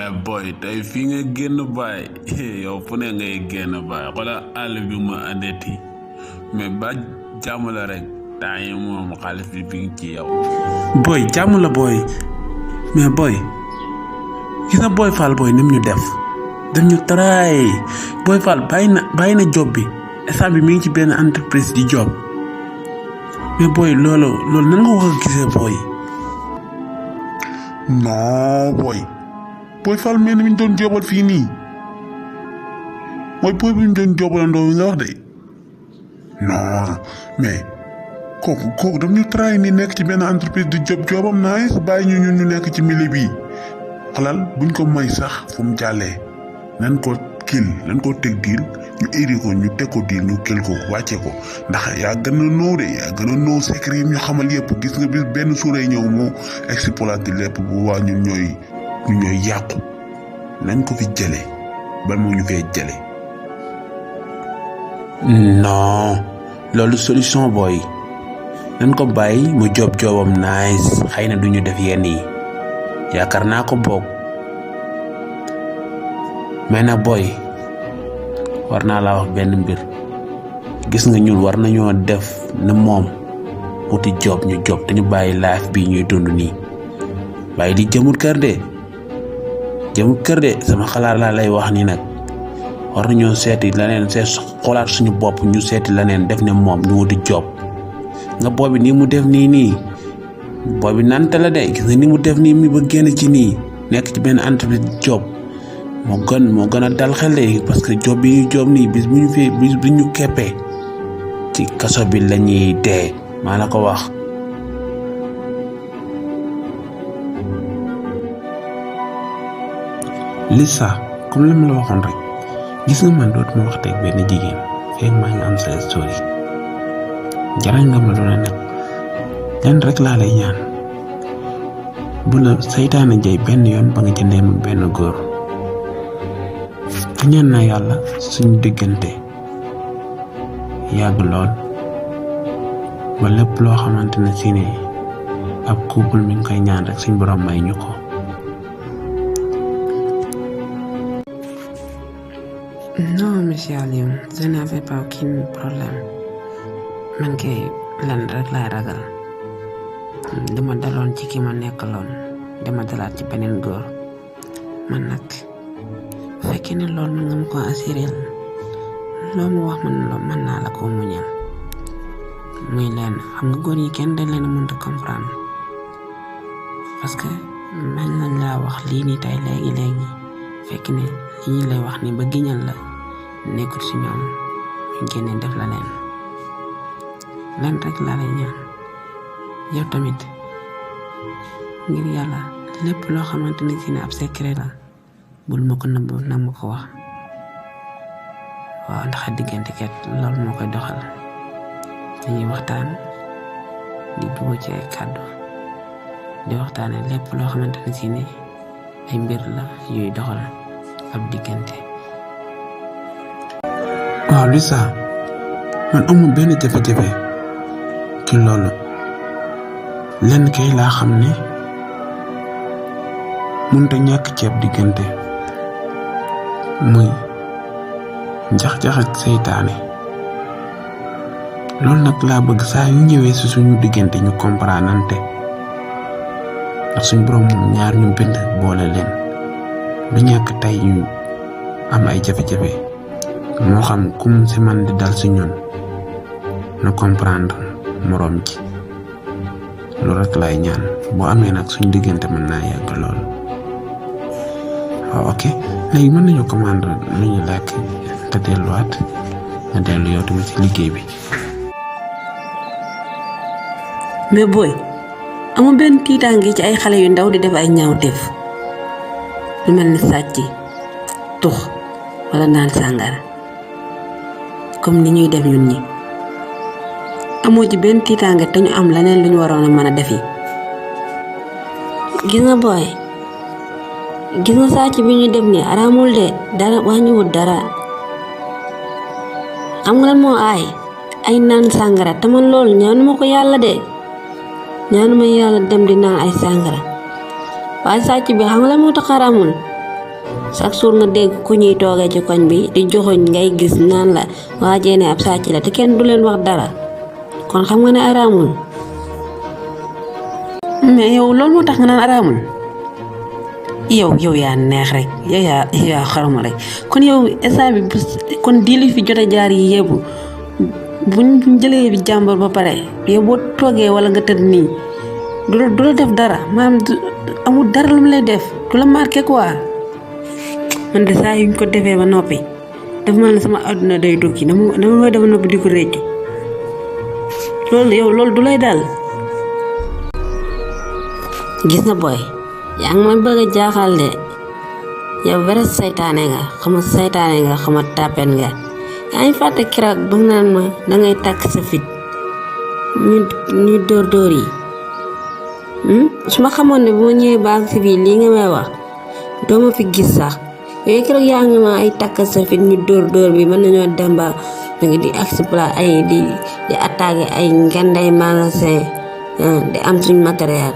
mais boy tey fii nga génn baay yow fu ne ngay génn baay xoolal àll bi ma andeti mais ba jàmm la rek temps yi moom xaalis bi ngi ci yow. boy jàmm la boy mais boy gis na boy Fall boy nim ñu def ñu taraay boy Fall bàyyi na job bi instant bi mi ngi ci benn entreprise di job mais boy loolu nan nga ko gisee boy. non boy Fall mel ni ñu doon jobal fii nii mooy boy bi ñu doon jobalandoo nga wax de non mais kooku daf ñu taraay ni nekk ci benn entreprise di jobam nice bàyyi ñu nekk ci milieu bi xalal buñ ko may sax fu mu jàllee nan ko teg diil ñu iri ko ñu teg ko diil ñu kil ko wàcce ko ndax yaa gën a noo de yaa gën a noo secret yi ñu xamal yëpp gis nga bis benn suuray ñëw moo exploité lépp bu waa ñun ñooy yàqu nañ ko fi jële ban moo ñu fee jële. non loolu solution boy nañ ko bàyyi mu jobam nice xëy na duñu def yenn yi yaakaar naa ko boog mais nag boy war naa laa wax benn mbir gis nga ñun war nañoo def ne moom wuti ñu job te ñu bàyyi life bi ñuy dund nii bàyyi di jëmul kër de sama xalaat laa lay wax ni nag war nañoo seeti leneen xoolaat suñu bopp ñu seeti leneen def ne moom ñu wuti job nga boobi nii mu def nii boobi nante la de gis nga ni mu def nii mi ba génn ci nii nekk ci benn entreprise job moo gën a dal xel de parce que job bi ñu job nii bis bu ñu keppee ci kaso bi la ñuy dee maa la ko wax. Lisa comme li ma la waxoon rek gis nga man dootuma wax teg benn jigéen fekk maa ngi am sa story jarañ nga ma lu ne nag leen rek laa lay ñaan bu la saytaane jay benn yoon ba nga jëndee ma benn góor fi ñaan na yàlla suñu diggante yàgg lool ba lépp loo xamante ne si ne ab couple mi ngi koy ñaan rek suñ borom may ñu ko. Non, monsieur Aliou, je n'avais pas aucun problème. Man kay lan rek laay ragal dama daloon ci ki ma nekkaloon dama dalaat ci beneen góor man nag bu fekkee ne loolu mën nga ma ko assuré loo mu wax mën naa la ko muñal muy leen xam nga góor yi kenn dañ leen a mënta comprendre parce que man lañ laa wax lii nii tey léegi fekk ne li ñu lay wax ni ba giñal la nekkul si ñoom ñu génne def la leen rek laa lay ñaan yow tamit ngir yàlla lépp loo xamante ne si ne ab secret la bul ma ko nëbb nag ma ko wax waaw ndax diggante kat loolu moo koy doxal dañuy waxtaan di dugg ci ay kàddu di waxtaane lépp loo xamante ne si ne ay mbir la yuy doxal ab diggante. waaw Lisa man amul benn jafe-jafe ci loolu lenn kay laa xam ne mënta ñàkk ceeb diggante muy jax-jax ak seytaane loolu nag laa bëgg saa yu ñëwee ci suñu diggante ñu comprendre ndax suñu borom moom ñaar ñu bind boole leen du ñàkk tey ñu am ay jafe-jafe moo xam kum ci man di dal ci ñun na comprendre moroom ji loolu rek lay ñaan boo amee nag suñu diggante mën naa yàgg lool. waaw ok léegi mën nañu commandé lu ñu lekk te delluwaat nga dellu yow tamit ci liggéey bi. mais boy amul benn tiitaange ci ay xale yu ndaw di def ay ñaawteef lu mel ni sàcc tux wala naan sàngara comme ni ñuy def ñun ñi amoo ci benn tiitaange te ñu am leneen lu ñu waroon a mën a defi. gis nga booy gis nga sàcc bi ñu dem nii araamul de dara wàññiwul dara am nga lan moo ay naan sàngara te man loolu ñaanuma ko yàlla de ñaanuma yàlla dem di naan ay sàngara waaye sàcc bi xam nga lan moo tax araamul chaque jour nga dégg ku ñuy toogee ci koñ bi di joxoñ ngay gis naan la waa jeene ab sàcc la te kenn du leen wax dara kon xam nga ne araamul. mais yow loolu moo tax nga naan araamul yow yaa neex rek yow yaa xaram rek kon yow instant bi kon diili fi jot a jaar yi yëpp buñ jëlee bi jàmbur ba pare yow boo toogee wala nga tëdd nii du la def dara maanaam amul dara lu mu lay def du la marqué quoi. man de saa yuñ ko defee ba noppi dafa mel ne sama àdduna day tukki dama koy def noppi di ko réccu loolu du lay dal. gis na booy yaa ngi may bëgg a jaaxal de yow vrai saytaane nga xama tàppen nga yaa ngi fàtte keroog ba naan ma dangay takk sa fit ñu dóor yi su ma xamoon ne bu ma ñëwee baag si fii lii nga may wax doo ma fi gis sax yooyu keroog yaa ngi ma ay takk sa fit ñu dóor bi mën nañoo dem ba da nga di exploiter ay di attaquer ay nganday magasin di am suñ matériel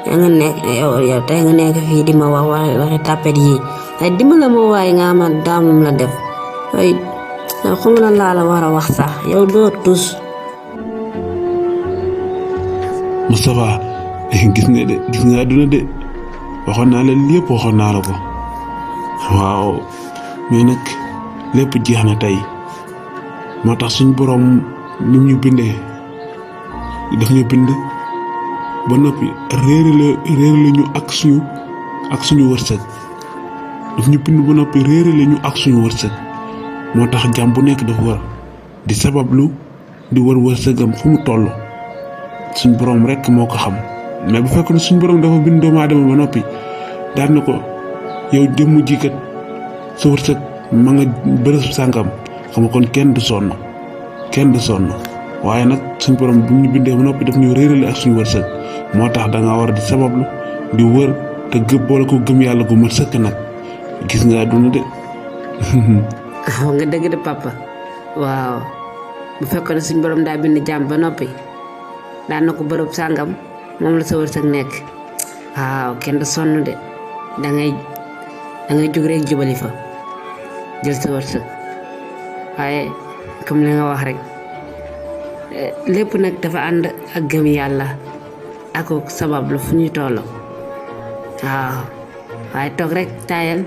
yaa nga nekk yow tey nga nekk fii di ma wax waxi tàppet yi ay dimbala ma waaye nga ama daamum la def ay xam na laa la war a wax sax yow doo tus. Moustapha gis nga àdduna de waxoon naa la lépp waxoon naa la ko waaw mais nag lépp jeex na tey moo tax suñu borom ni ñu bindee daf ñu bind ba noppi réerale ñu ak suñu wërsëg daf ñu bind ba noppi réerale ñu ak suñu wërsëg moo tax jàmm bu nekk dafa war di sabablu di wër wërsëgam fu mu toll suñu borom rek moo ko xam mais bu fekkoon suñu borom dafa bind doomu aadama ba noppi daan na ko yow dem mu jikat sa wërsëg ma nga bërëb sàngam xam nga kon kenn du sonn waaye nag suñu borom bu ñu bindee ba noppi daf ñu réerale ak suñu wërsëg moo tax da nga war di sabablu di wër te boole ko gëm yàlla gu mat sëkk nag gis nga àdduna de. waaw nga dëgg de papa waaw bu fekkoon ne suñu borom daa bind jàmm ba noppi daan na ko bërëb sàngam moom la sa wërsëg nekk waaw kenn du sonn de dangay jóg rek jubali fa jël sa wërsëg waaye comme li nga wax rek lépp nag dafa ànd ak gëm yàlla ak sabab la fu ñuy toll waaw waaye toog rek taayal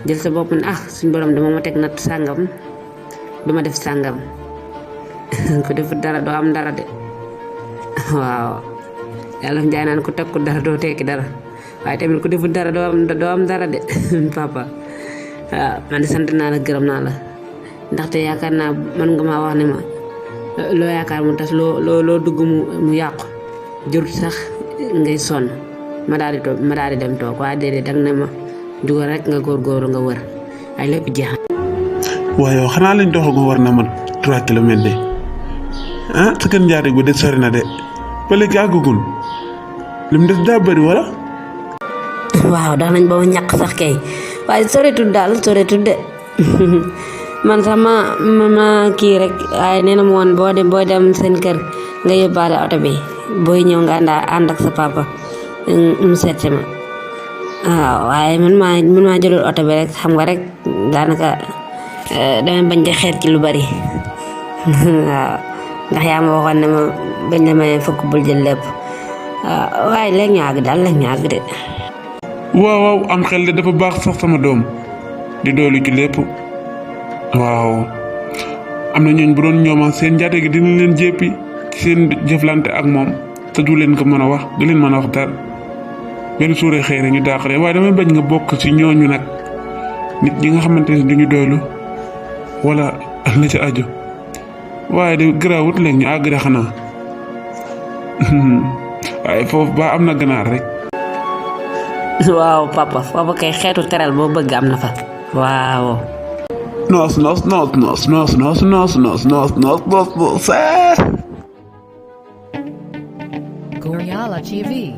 jël sa bopp ne suñu borom dama ma teg natt sàngam duma def sàngam ko def dara doo am dara de waaw yàlla njaay naan ko teg ko dara doo tekki dara waaye tamit ko deful dara doo am dara de papa waaw man de sant naa la gërëm naa la ndaxte yaakaar naa man nga maa wax ne ma loo yaakaar mu tas loo dugg mu yàqu jurut sax ngay sonn ma daal di dem toog waaye déedéet dang ne ma jugal rek nga góorgóoru nga wër ay lépp jeex. waaye yow xanaa lañ dox ko war na man 3 kilomètres de sa kër njaate gu de sori na de ba léegi àggagul lim des daa bëri wala. waaw dox nañ ba mu ñàkk sax kay waaye soreetul de man sax ma kii rek waaye nee na ma woon boo dem seen kër nga yóbbaale oto bi booy ñëw nga ànd ak sa papa mu seet ma waaw waaye man maa jëlul oto bi rek xam nga rek daanaka damay bañ di xeet ci lu bari waaw ndax yaa ma waxoon ne ma bañ la mayee fukk bul jël lépp waaye léegi ñu àgg de. waaw am xel de dafa baax sax sama doom di doolu ci lépp waaw am na ñooñ bu doon ñooma seen njaate gi dina leen jéppi ci seen jëflante ak moom te du leen ko mën a wax du leen mën a wax dara benn suuree xëy na ñu daaxale waaye damay bañ nga bokk ci ñooñu nag nit ñi nga xamante ne duñu doylu wala la ci aju waaye de garaawut léegi ñu àgg de xanaa waaye foofu ba am na ganaar rek. waaw papa foofu kay xeetu teral boo bëgg am na fa waaw. noos. Goryala TV.